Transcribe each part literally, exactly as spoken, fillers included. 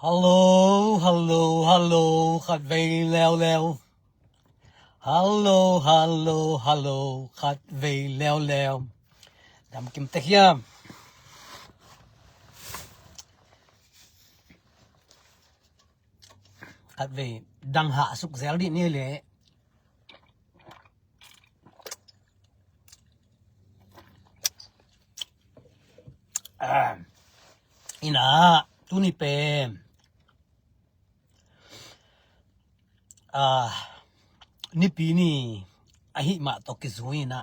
Hallo, hallo, hallo, khat vei leuleu. Hallo, hallo, hallo, khat vei leuleu. Dam kim tek hiam? Khat vei dang hah suk zel dih ni le. Ah, ina, tuni pen, ah, nipi ni ahih mah tawh kizui ina,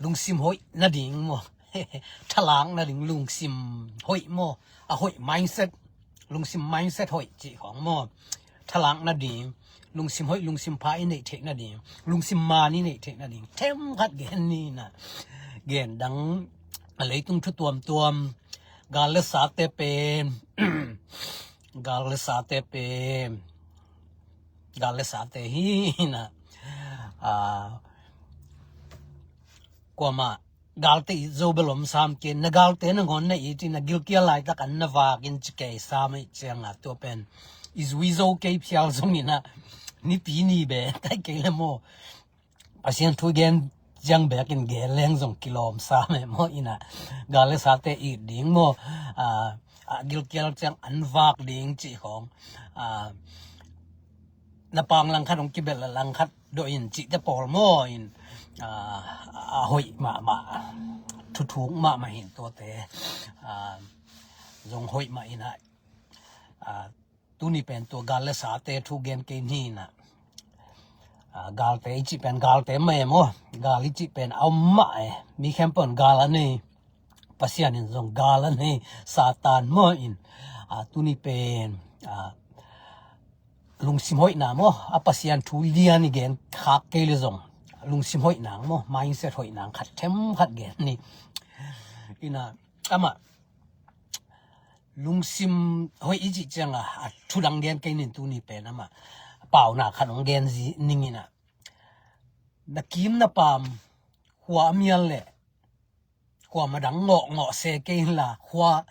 lungsim hoih nading maw? Thalak nading lungsim hoih maw? A hoih mindset, lungsim mindset hoih cih khawng maw? Thalak nading, lungsim hoih, lungsim pha i neih theih nading, lungsim man i neih theih nading themkhat gen ni ina. Gen dang, a leitung thu tuamtuam, gal le sate pen, gal le sate pen, gal le sate hi ina. Ah, kuamah galte it zo bel om sam kei, na galte nangawn na it in, na gilkial laitak an na vak in ci kei sam ih cianga, tua pen i zui zo kei phial zong ina, nipi ni be tai kei le maw? Pasian thu gen ciang bekin gen leng zong kilawm sam e maw ina. Gal le sate it ding maw? Ah, a gilkial ciang an vak ding cih khawng, ah, na pang langkhat hong kibel a langkhat dawh in cihte pawl maw in, ah, a hoih mahmah, thuthuk mahmah hin tuate, ah, zong hoih mah ina, ah, tuni pen tua gal le sate thu gen kei ni ina. Ah, galte i cih pen galte mah e maw? Gal i cih pen a om mah e. Mi khempeuh in gal a nei. Pasian in zong gal a nei. Satan maw in, ah, tuni pen, ah, lungsim hoihna maw? A Pasian thu lian i gen khak kei le zong lungsim hoihna maw? Mindset hoihna khat themkhat gen ni. Ina, amah lungsim hoih i cih cianga, a thu dang gen kei nin, tuni pen amah pauna khat hong gen zi ning ina. Na kim na pam khua a mial le khua madang ngawhngawh se kei inla, khua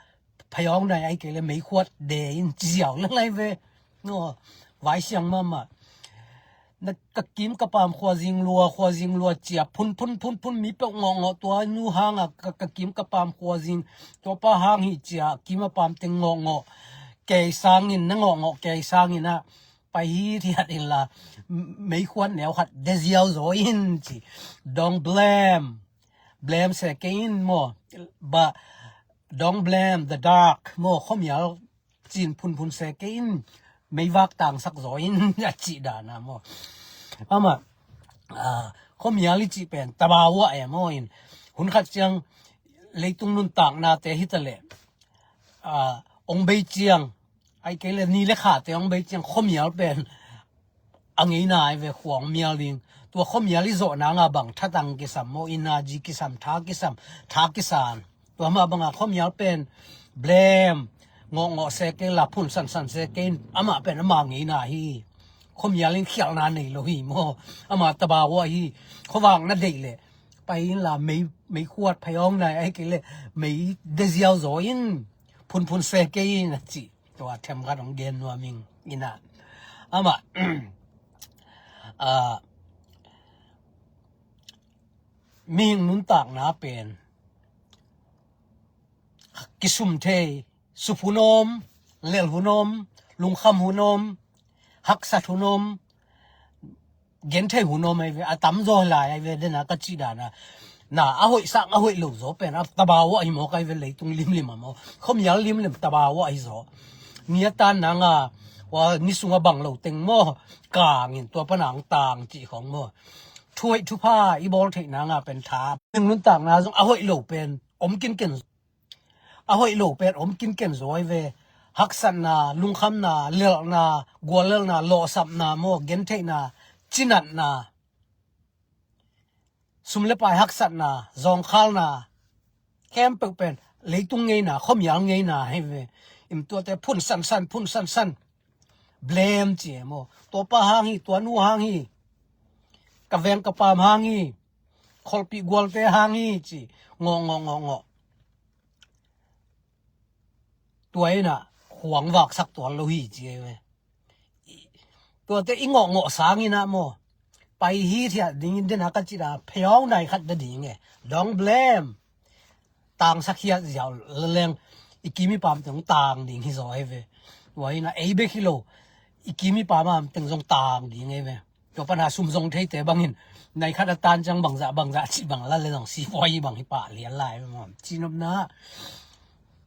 phayawng nai ai kei le meikhuat de in ci ziau le lai ve. Aw, vai siang mahmah. Na ka kim ka pam khua zing lua, khua zing lua cia phun phun phun phun, mi peuh ngawhngawh, tua nu hanga ka, ka kim ka pam khua zing, tua pa hang hi cia kim a pam teng ngawhngawh. Kei sangin na ngawhngawh, kei sangin ah pai hi thiat inla, m-, meikhuat neu khat de ziau zaw in ci. Don't blame. Blame se kei in maw? Ba, don't blame the dark maw? Khuamial cin phunphun se kei in, meivak tangsak zaw in a cih dana maw? Amah, ah, khuamial i cih pen tabawa e maw in, hun khat ciang leitung nuntaknate hitaleh, ah, ong bei ciang, ai kei le ni le khate ong bei ciang khuamial pen a ngeina ai ve, khuamial ding. Tua khuamial i zawh nanga bang thatang kisam maw, energy kisam, tha kisam, tha kisan. Tua mah banga khuamial pen blame, ngawhngawh se kei la, phun sansan se kei in, amah pen ama ngeina hi. Khuamial in khialhna nei lo hi maw? Ama tabawa hi. Khuavak na deih le pai inla mei, meikhuat phayawng nai ai kei le mei de ziau zaw in, phunphun se kei in a cih. Tua themkhat hong gen nuam ing ina. Amah, ah, mihing nuntakna pen kisum thei, sup hun om, lel hun om, lungkham hun om, haksat hun om, genthei hun om ai ve, a tamzaw lai ai ve, dena ka cih dana. Na, a hoih sang, a hoih lo zaw pen a tabawa hi maw, kai ve, leitung limlim a maw? Khuamial limlim tabawa hi zaw. Ni a tan nanga, wa, ni sunga bang lo teng maw? Kangin tua pana ang tang cih khawng maw? Thuhoih thupha i bawl theih nanga pen tha. Nuntakna zong a hoih lo pen om kinken. A hoih lo pen om kinken zaw ai ve. Haksatna, lungkhamna, lelhna, guallelhna, lawhsapna maw, gentheihna, cinatna, sum le pai haksatna, zawngkhalna, khempeuh pen leitung ngeina, khuamial ngeina hi ve. Im tuate phun sansan, phun sansan. Blame ci e maw? Tua pa hang hi, tua nu hang hi. Ka veng ka pam hang hi. Kholpih gualte hang hi ci. Ngawh, ngawh, ngawh, ngawh. Tua ina, khuang vaksak tuan lo hi ci ei ve. Tuate i ngawhngawh sangin ah maw, pai hithiat dingin dena ka cih a, pheiawng nai khat da ding e. Don't blame. Tangsak hiat ziau leleng i kim i pam teng tang ding hi zaw hi ve. Tua ina ei bek hi lo, i kim i pam am teng zong tang ding hi ve. Tua pana sum zong theite bangin nai khat a tan ciang bangzah bangzah cih bang la le zong sipuai bang hi pah lian lai maw. Cinopna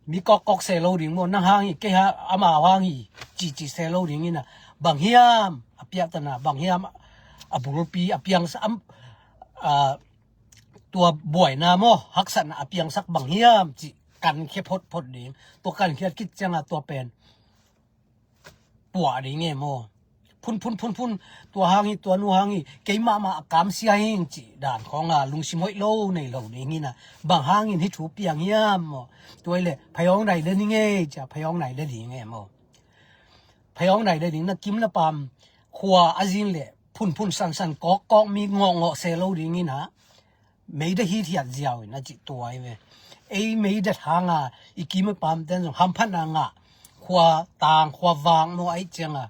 mi kawkkawk se lo ding maw, nang hang hi, kei ha, amau hang hi, cici se lo ding ina, bang hiam a piahtana, bang hiam a bulpi a piangsak, a, tua buaina maw, haksatna a piangsak bang hiam cih kankhia photphot ding. Tua kankhiat khit cianga tua pen puah ding e maw. Phun phun phun phun, tua hang hi, tua nu hang hi, keimahmah a kamsia hing cih dan khawnga lungsim hoih lo nei lo ding hina, bang hangin hih thu piang hiam maw. Tua ile pheiawng nai le ding e cia, pheiawng nai le ding e maw. Pheiawng nai le ding, na kim na pam khua a zin le phun phun sansan kawkkawk mi ngawhngawh se lo ding hina, meida hithiat ziau in a cih tua hi ve. Ei meida hanga i kim i pam ten zong hamphatna ngah, khua tang khua vak maw, aih cianga,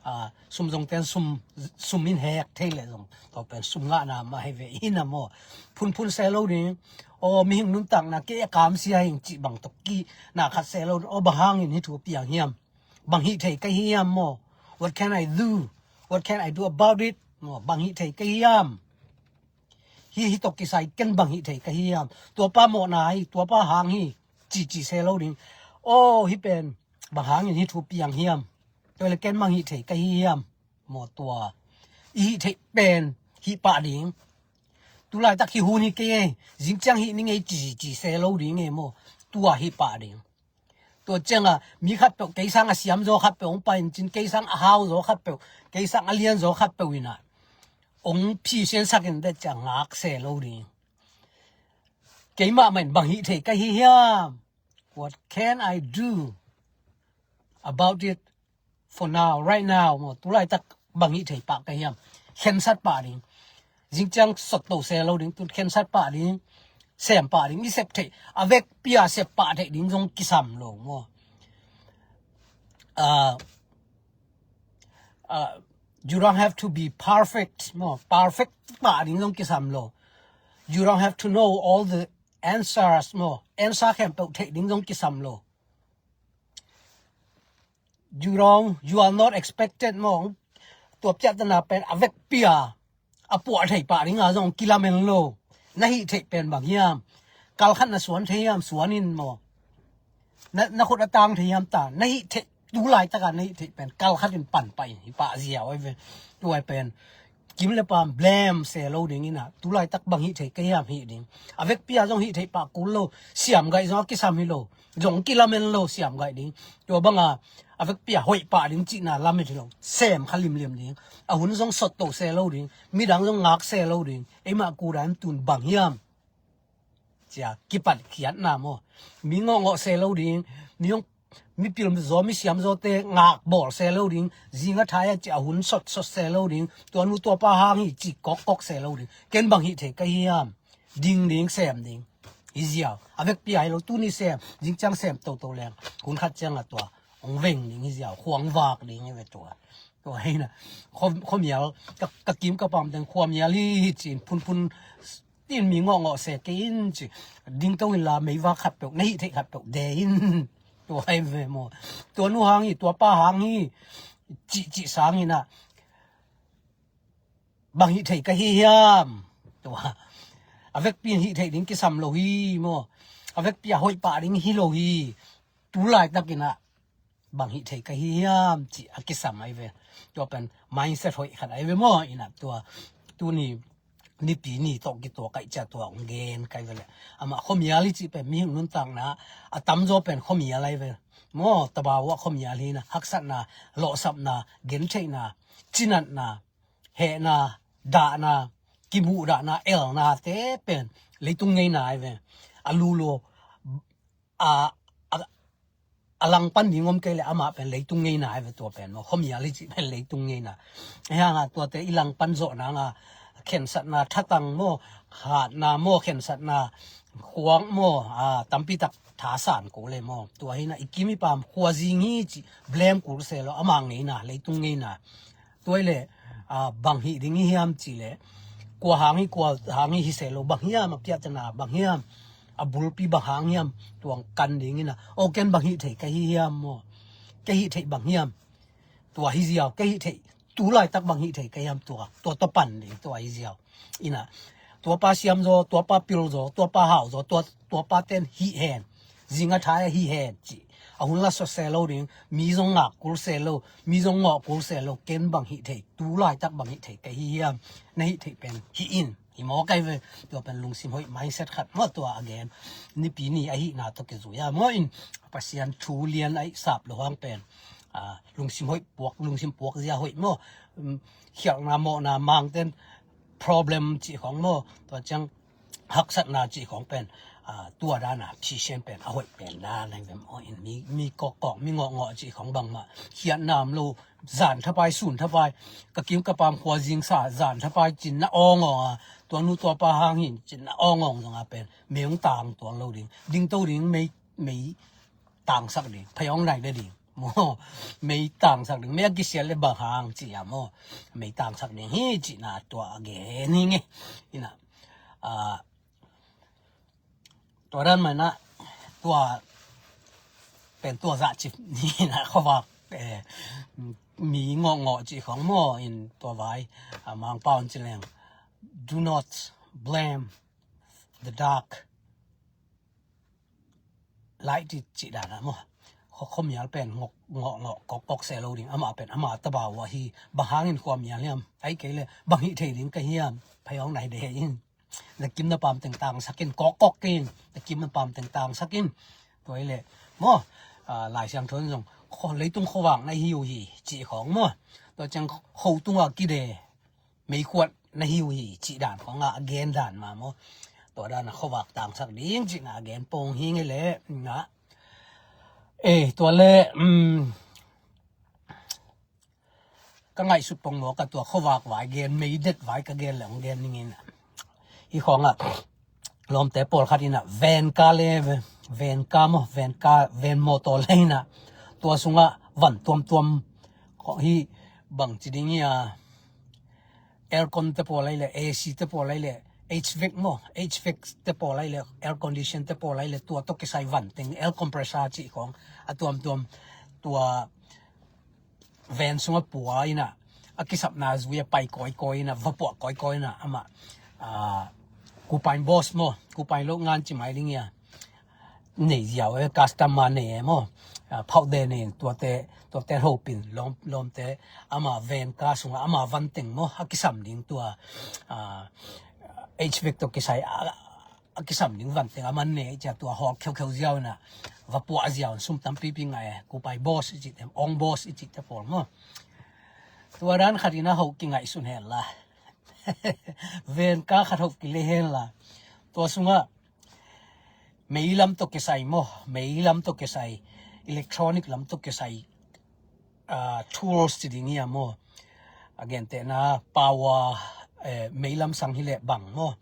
a, sum zong ten sum, sum in hek thei le zong tua pen sum ngahna mah hi ve. Hina maw, phunphun se lo ding. Aw, mihing nuntakna kei a kamsia hing cih bang tawh kina khat se lo ding. Aw, bang hangin hih thu piang hiam? Bang hih thei ka hi hiam maw? What can I do? What can I do about it? Maw, bang hih thei ka hi hiam? Hi, hi tawh kisai ken bang hih thei ka hi hiam? Tuapa mawhna hi, tuapa hang hi, cici se lo ding. Aw, hi pen bang hangin hih thu piang hiam? Tua le ken bang hih thei ka hi hiam? Maw, tua i hih theih pen hih pah ding. Tulaitak hih hun hi kei ei, zingciang hih ning ei, cici se lo ding ei maw. Tua hih pah ding. Tua cianga mi khatpeuh, kei sang a siam zaw khatpeuh hong pai in cin, kei sang a hau zaw khatpeuh, kei sang a lian zaw khatpeuh ina hong phisiansak in, tua ciang ngak se lo ding. Keimah mah in bang hih thei ka hi hiam? What can I do about it for now, right now? Maw, tulaitak bang hih thei pah ka hiam? Khensat pah ding. Zingciang sotto se lo ding, tu khensat pah ding, sem pah ding, i sep theih, a vekpi a sep pah theih ding zong kisam lo maw. Uh, uh, you don't have to be perfect maw. Perfect pah ding zong kisam lo. You don't have to know all the answers maw. Answer khempeuh theih ding zong kisam lo. You don't, you are not expected maw. Tua piahtana pen a vekpi a a puah thei pah dinga zong kilamen lo. Na hih theih pen bang hiam? Kalkhat na suan thei hiam? Suan in maw. Na, na khut a tang thei hiam ta? Na hih theih, tulaitaka na hih theih pen kalkhat in pan pah in hih pah ziau ai ve. Tua ai pen kim le pam blame se lo ding ina, tulaitak bang hih thei ka hiam hih ding. A vekpi a zong hih theih pah kul lo, siam gaih zong a kisam hi lo. Zong kilamen lo, siam gaih ding. Tua banga a vekpi a hoih pah ding cihna lamet hi lo, sem kha limlim ding. A hun zong sotto se lo ding, midang zong ngak se lo ding. Eimah kudan tun bang hiam? Cia kipat khiatna maw. Mi ngawhngawh se lo ding, mi hong, mi pil zaw, mi siam zawte ngak bawl se lo ding. Zing a thai a cia hun sotsot se lo ding. Tua nu tua pa hang hi ci kawkkawk se lo ding. Ken bang hih thei ka hiam? Ding ding, sem ding. Hi ziau. A vekpi a hi lo, tuni sem, zingciang sem toto leng, hun khat cianga tua hong veng ding hi ziau, khuang vak ding hi ve tua. Tua hina, khuamial, ka, ka kim ka pam teng khuamial hi, hi cin, phunphun tin mi ngawhngawh se kei in ci. Ding to in la, meivak khatpeuh, na hih theih khatpeuh de in. Tua hi ve maw. Tua nu hang hi, tua pa hang hi, cihcih sangin ah bang hih thei ka hi hiam? Tua a vekpi in hih theih ding kisam lo hi maw. A vekpi a hoih pah ding hi lo hi. Tulaitakin ah bang hih thei ka hi hiam cih a kisam ai ve. Tua pen mindset hoih khat ai ve maw. Ina tua tuni nipi ni tawh kituak ai cia tua hong gen kai ve le. Amah khuamial hi cih pen mihing nuntakna a tamzaw pen khuamial ai ve. Maw, tabau ah khuamial hi na, haksatna, lawhsapna, gentheihna, cinatna, hehna, dahna, kimuhdahna, elnate pen leitung ngeina ai ve. A lulu a, a, a langpan ding om kei le amah pen leitung ngeina ai ve tua pen maw. Khuamial hi cih pen leitung ngeina. Hianga tuate i langpan zawh nanga khensatna, thatang maw, hatna maw, khensatna, khuang maw, a, tampi tak thasan ko le maw. Tua hi na i kim i pam khua zing hi ci blame kul se lo, amah ngeina, leitung ngeina. Tua hi le, a, bang hih ding hi hiam ci le, kua hang hi, kua hang hi hi se lo, bang hiam a piahtana, bang hiam a bulpi, bang hang hiam, tuang kan ding hi na. O ken bang hih thei ka hi hiam maw? Ka hih thei bang hiam? Tua hi ziau, ka hih thei, tu laitak bang hih thei ka hiam tua, tua tua pan ding tua hi ziau. Ina, tua pa siam zaw, tua pa pil zaw, tua pa hau zaw, tua, tua pa ten hih hen. Zing a thai a hih hen ci. A hun la sawt se lo ding, mi zong ngak kul se lo, mi zong ngawh kul se lo, ken bang hih thei, tu laitak bang hih thei ka hi hiam, na hih thei pen hih in. Hi maw kai ve, tua pen lungsim hoih mindset khat maw tua a gen. Nipi ni ahihna tawh kizui a maw in, Pasian thu lian a i sap lo hang pen, a, lungsim hoih puak, lungsim puak zia hoih maw. Um, khialhna mawhna mangten problem cih khong maw. Tua ciang haksatna cih khong pen, a, tua dana phisian pen a hoih pen dan ahi ve maw in, mi, mi kawkkawk, mi ngawhngawh cih khong bangmah khiatna om lo. Zan thapai, sun thapai, ka kim ka pam khua zingsa, zan thapai cin na awngawng a, tua nu tua pa hang hin cin na awngawng zong a pen mei hong tang tuan lo ding, dingto ding, mei, mei tangsak ding, phei hong nai le ding maw. Mei tangsak ding, mei a kisial le bang hang ci a maw, mei tangsak ding hi cihna tua a gen hi nge. Ina, a, tua dan mah na, tua pen tua zah cip ni na khuavak, eh, mi ngawhngawh cih khong maw in tua vai, a, Mangpau in ci leng, "Do not blame the dark light," cih dan a maw. Khuamial pen ngawhngawh kawkkawk se lo ding, amah pen amah tabau ahi. Bang hangin khuamial hiam? Ai kei le bang hih thei ding ka hiam? Phei hong nai de in. Na kim na pam teng tangsak in, kawkkawk in, na kim na pam teng tangsak in. Tua hi le maw, a, Lai Siangtho in zong, kho, leitung khuavak na hi uh hi cih khong maw. Tua ciang kho tungah kide, meikhuat na hi uh hi cih dan khong a gen dan mah maw. Tua dan a khuavak tangsak ding cihna a gen pong hi nge le, na. Eh, tua le, um, ka ngaihsut pong maw, ka tua khuavak vai gen, meidet vai ka gen le hong gen ning in. Hi khong a, lawmte pawlkhat in a, venka le, venka maw, venka, ven mawtaw le in a, tua sungah van tuamtuam, kho hi bang ci ding hi a, aircon te pawl ai le, A C te pawl ai le, H vac maw, H vac te pawl ai le, air condition te pawl ai le, tua tawh kisai van teng, air compressor cih khong, a tuamtuam, tua ven sungah pua in a, a kisapna zui a pai kawikawi in a, va puah kawikawi in a, amah, a, kupain boss maw, kupain loh ngan ci mai ding hi a, nei ziau e, customer nei e maw, a, phauh de nei, tuate, tuate hopin, lawm, lawmte, ama venka sungah, ama van teng maw, a kisam ding tua, a, H vac tawh kisai, a, a kisam ding van teng a man ne, cia tua hawl kheukheu ziau in a, va puah ziau in sum tampipi ngah e, kupai boss i cihte, ong boss i cihte pawl maw. Tua dan khat in a hoh kingaihsun hen la. Venka khat hoh kile hen la. Tua sungah meilam tawh kisai maw, meilam tawh kisai, electronic lam tawh kisai, ah, tools ci ding hi a maw. A gentehna power, eh, meilam sang hi leh bang maw.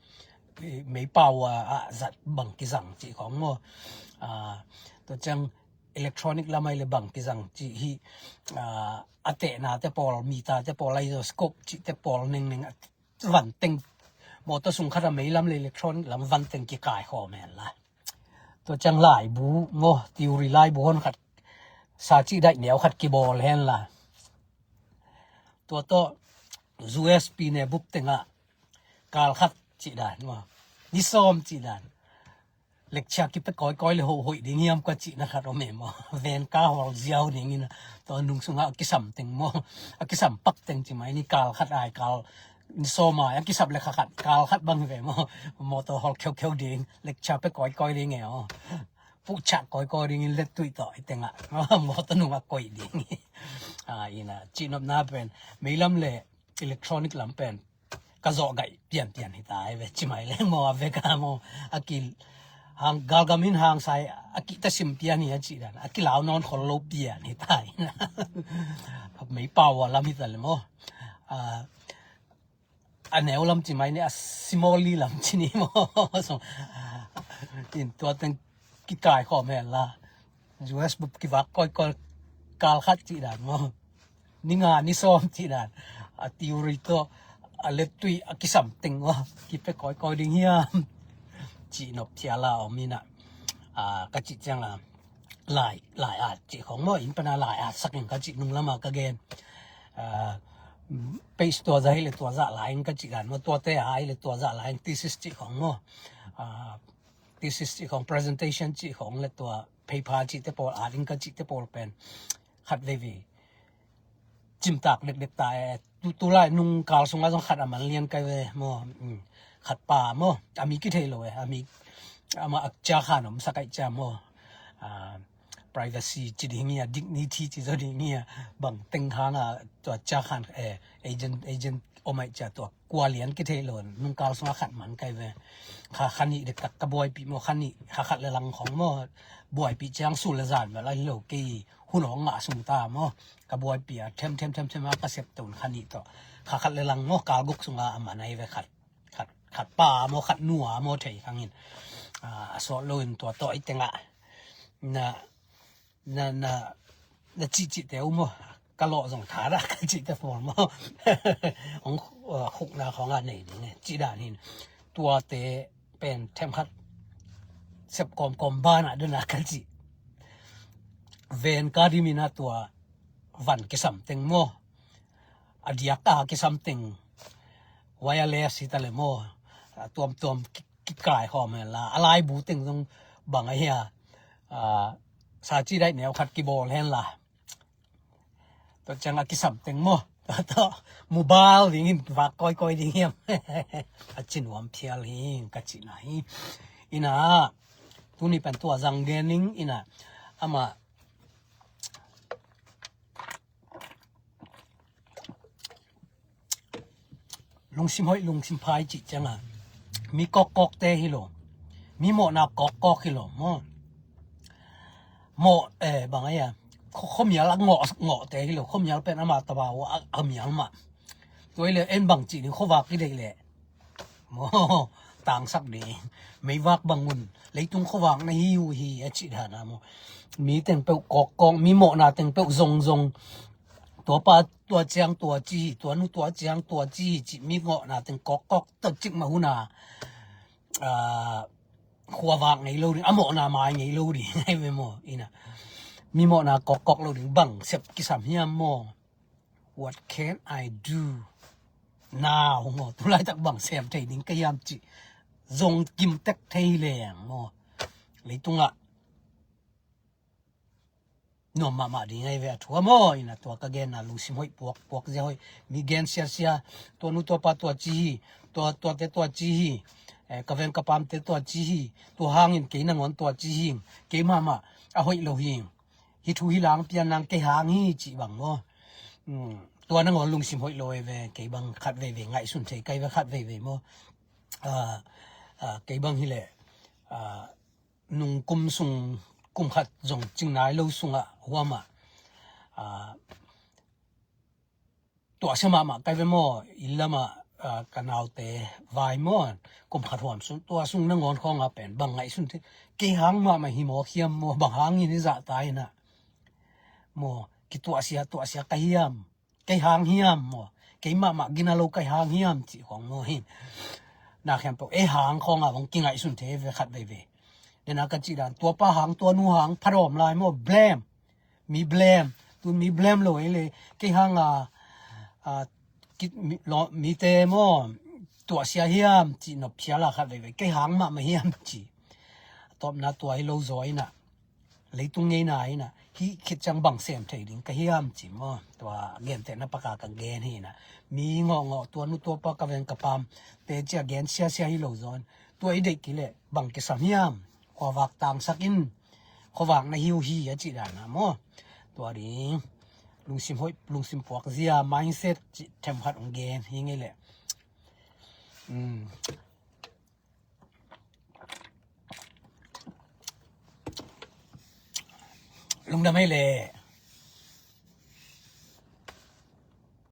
Eh, mei power ah zat bang kizang cih khawng maw. Ah, tua ciang electronic lam ah hi leh bang kizang cih hi, ah, a tehna te pawl, meter te pawl, oscilloscope cih te pawl nengneng a van teng, mawtaw sung khat a meilam le electronic lam van teng kikai khawm hen la. Tua ciang laibu maw, theory laibu hon khat, sa cih daih neu khat kibawl hen la. Tua tawh U S P ne bup tengah kal khat cih dan maw, ni sawm cih dan. Lecture kipia kawikawi le hoih hoih ding hiam ka cihna khat om e maw. Venka hawl ziau dingin tua nung sungah a kisam teng maw, a kisam pak teng ci mai ni, kal khat ai, kal ni sawm ai, a kisap le kha khat, kal khat bang hi ve maw. Mawtaw hawl kheukheu ding, lecture pia kawikawi ding e aw. Puhchah kawikawi dingin lettuih tawh i tengah mawtaw nungah koih ding. Ah, ina cihnopna pen meilam le electronic lam pen ka zawh gaih pianpian hi ta hi ve, ci mai leng maw, a vek a maw, a ki hang galgam in hang sai a kihta sim pian hi a cih dan, a kilau nawn khol lo pian hi ta hi na. Mei power lam hi ta le maw. Ah, a neu lam ci mai ni, a simawli lam ci ni maw. So, In tua teng kikaikhawm hen la, U S bup kivak kawikawi, kal khat cih dan maw, ni nga ni sawm cih dan, a theory tawh a lettui a kisam teng maw, kipia kawikawi ding hiam? Cih nop phial a om in ah, ka cih ciang la, lai lai at cih khong maw, inn pana lai at sak in ka cih nung lama ka gen. Page tua zah hi le tua zah lai in ka cih dan maw, tuate a hi le tua zah lai in thesis cih khong maw, thesis cih khong, presentation cih khong le tua paper cihte pawl, at in ka cihte pawl pen khat veivei cimtak dekdek ta e. Tu, tulai nung kal sungah zong khat a man lian kai ve maw. Khat pa maw, a mi kithei lo e, a mi, amah a ciakhan om sak aih cia maw. Privacy ci ding hi a, dignity ci zaw ding hi a, bang teng hang a tua ciakhan, agent, agent om aih cia tua kua lian kithei lo, nung kal sungah khat man kai ve. Kha, kha nih dektak ka buaipih maw, kha nih, kha khat le lang khong maw, buaipih ciang sul le zan bel a hi lo, kei hun hong ngah sung ta maw, ka buaipih a them them them them a ka sep ton kha nih tawh, kha khat le lang maw, kal guk sunga a man ahi ve. Khat, khat, khat pa maw, khat nu a maw thei khang in, a sawt lo in tua tawh i tengah na na, na, na cihcihte uh maw, ka lawh zong tha dah ka cihte pawl maw. Hong khukna khawngah nei ding e cih dan hin, tuate pen themkhat sep kawmkawm banah dena ka cih. Ven ka dimin a tua van kisam teng maw, a diak a kisam teng, wireless hi ta le maw, a tuamtuam ki, kikaikhawm hen la, a laibu teng zong bang ahi a, sa ci daih neu khat kibawl hen la, tua ciang a kisam teng maw, tua tawh mobile dingin vak kawikawi ding hiam? A ci nuam phial hi ka cihna hi. Ina, tuni pen tua zang gen ning ina, amah lungsim hoih lungsim phai cih cianga mi kawkkawkte hi lo, mi mawhna kawkkawk hi lo maw. Mawh, eh, bang aia, khuamial a ngawh, ngawhte hi lo, khuamial pen ama taba uh a, a mial mah. Tua hi le en bang cih ding, khuavak i deih leh maw, tangsak ding, meivak bang un, leitung khuavak na hi uh hi a cih dana maw. Mi teng peuh kawkkawk, mi mawhna teng peuh zongzong, tuapa tua ciang tua ci hi, tuanu tua ciang tua ci hi cih mi mawhna teng kawkkawk tawh cik mah huna, khuavak ngei lo ding, a mawhna mai ngei lo ding ahi ve maw. Ina, mi mawhna kawkkawk lo ding, bang sep kisam hiam maw? What can I do now? Maw, tulaitak bang sem thei ding ka hiam cih zong kimtek thei leng maw. Leitungah nuam mahmah ding ahi ve a thu a maw. Ina, tua ka genna lungsim hoih puak, puak zia hoih, mi gen siasia, tuanu tuapa tua ci hi, tua, tuate tua ci hi, eh, ka veng ka pamte tua ci hi, tua hangin kei nangawn tua ci hi, kei mahmah a hoih lo hi. Hih thu hi lang pian nang kei hang hi cih bang maw. Tua nangawn lungsim hoih lo e ve, kei bang khat veivei ngaihsun thei kai ve khat veivei maw. Kei bang hileh nung kum sung, kum khat zong cing nai lo sungah huamah tuahsia mahmah kai ve maw. Inn lamah ka naute vai maw, kum khat huam sung, tua sung nangawn khawngah pen bang ngaihsun thei, kei hang mahmah hi maw khiam maw, bang hangin hi zahta inah maw, kituahsia tuahsia ka hiam, kei hang hiam maw, kei mahmah gina lo kei hang hiam cih khawng maw hi. Na khempeuh ei hang khawngah bang kingaihsun thei ve khat veivei. Dena ka cih dan, tuapa hang, tuanu hang phatawm lai maw, blame. Mi blame, tun mi blame lo ei le, kei hang a, a, mite maw tuahsia hiam cih nop phial a khat veivei, kei hang mahmah hiam cih. A tawpna tua hi lo zaw inah, leitung ngeina inah, hih khit ciang bang sem thei ding ka hiam cih maw. Tua gentehna paka ka gen hi inah, mi ngawhngawh, tuanu tuapa, ka veng ka pam te cia gen siasia hi lo zaw in, tua i deih kei leh bang kisam hiam? Khuavak tangsak in, khuavak na hi uh hi a cih dana maw. Tua ding lungsim hoih, lungsim puak zia, mindset cih themkhat hong gen hi ngei leh. Lungdam ei leh.